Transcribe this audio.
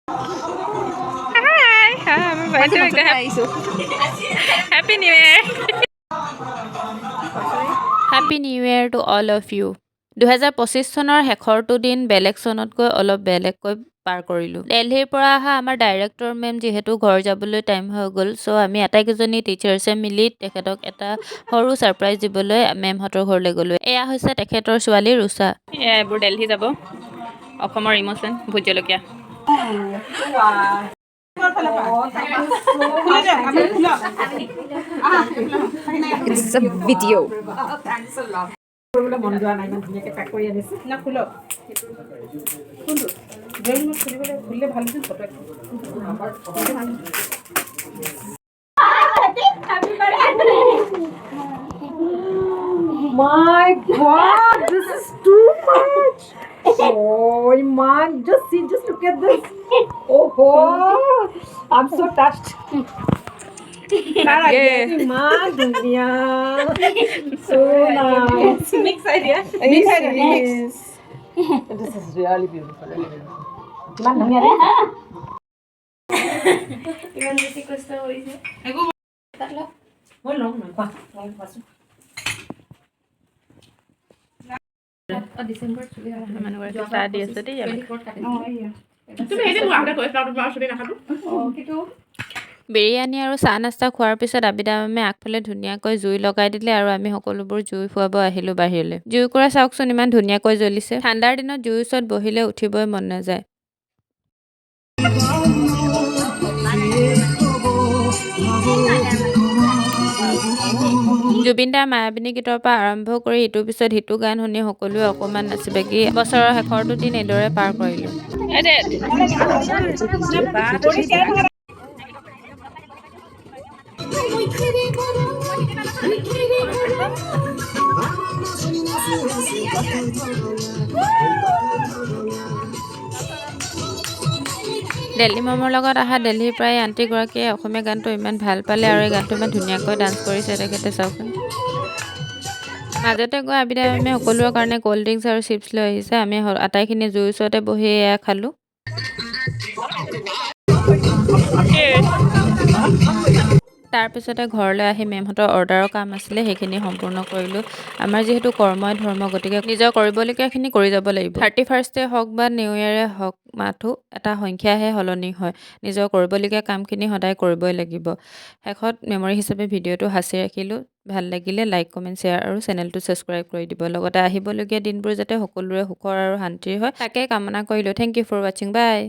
High high. Happy New Year. Happy New Year to all of you. 2025 চনৰ শেষৰটো দিন বেলেগ চনতকৈ অলপ বেলেগকৈ পাৰ কৰিলোঁ। দেলহিৰ পৰা অহা আমাৰ ডাইৰেক্টৰ মেম যিহেতু ঘৰ যাবলৈ টাইম হৈ গ'ল, চ' আমি আটাইকেইজনী টিচাৰ্ছে মিলি তেখেতক এটা সৰু ছাৰপ্ৰাইজ দিবলৈ মেমহঁতৰ ঘৰলৈ গ'লোঁ। এয়া হৈছে তেখেতৰ ছোৱালী ৰুচা। এয়া এইবোৰ দেলহি যাব। অসমৰ ইম'চন ভোট জলকীয়া। It's a video. কৰিবলৈ মন যোৱা নাই, ইমান ধুনীয়াকৈ পেক কৰি আনিছে। না, খোলক। কোনটো ড্ৰয়িং ৰুমত খুলিবলৈ, খুলিলে ভাল আছিল ফটো এখন। My God, this is too much. Oh, Iman, just see, just look at this. Oh, I'm so touched. ইমান ধুনীয়া। So nice. Mix idea. Mix idea. This is really beautiful. Really beautiful. ইমান ধুনীয়া দেই। ইমান বেছি কষ্ট কৰিছে। মই ল'ম নহয়, কোৱা, মই কোৱাচোন। মানুহগৰাকী চাহ দি আছে দেই আমাক। তুমি এদিন মোৰ আহোঁতে কৈছিলা, তোমাৰ চুলি নাখালো। বিৰিয়ানী আৰু চাহ নাস্তা খোৱাৰ পিছত আবিদা মেমে আগফালে ধুনীয়াকৈ জুই লগাই দিলে আৰু আমি সকলোবোৰ জুই ফুৱাব আহিলোঁ বাহিৰলৈ। জুইকুৰা চাওকচোন, ইমান ধুনীয়াকৈ জ্বলিছে। ঠাণ্ডাৰ দিনত জুইৰ ওচৰত বহিলে উঠিবই মন নাযায়। জুবিন দাৰ মায়াবিনী গীতৰ পৰা আৰম্ভ কৰি ইটোৰ পিছত সিটো গান শুনি সকলোৱে অকণমান নাচি বাগি বছৰৰ শেষৰটো দিন এইদৰে পাৰ কৰিলোঁ। দেলহি মেমৰ লগত অহা দেলহিৰ পৰা এই আণ্টিগৰাকীয়ে অসমীয়া গানটো ইমান ভাল পালে আৰু এই গানটো ইমান ধুনীয়াকৈ ডান্স কৰিছে তেখেতে, চাওকচোন। মাজতে গৈ আবিদা মেমে সকলোৰে কাৰণে ক'ল্ড ড্ৰিংকছ আৰু চিপছ লৈ আহিছে। আমি আটাইখিনি জুইৰ ওচৰতে বহি এয়া খালোঁ। তাৰপিছতে ঘৰলৈ আহি মেমহঁতৰ অৰ্ডাৰৰ কাম আছিলে, সেইখিনি সম্পূৰ্ণ কৰিলোঁ। আমাৰ যিহেতু কৰ্মই ধৰ্ম, গতিকে নিজৰ কৰিবলগীয়াখিনি কৰি যাব লাগিব। 31ষ্টে হওক বা নিউ ইয়েৰে হওক, মাথো এটা সংখ্যাহে সলনি হয়। নিজৰ কৰিবলগীয়া কামখিনি সদায় কৰিবই লাগিব। শেষত মেমৰি হিচাপে ভিডিঅ'টো সাঁচি ৰাখিলোঁ। ভাল লাগিলে লাইক, কমেণ্ট, শ্বেয়াৰ আৰু চেনেলটো ছাবস্ক্ৰাইব কৰি দিব। লগতে আহিবলগীয়া দিনবোৰ যাতে সকলোৰে সুখৰ আৰু শান্তিৰ হয়, তাকে কামনা কৰিলোঁ। Thank you for watching, bye.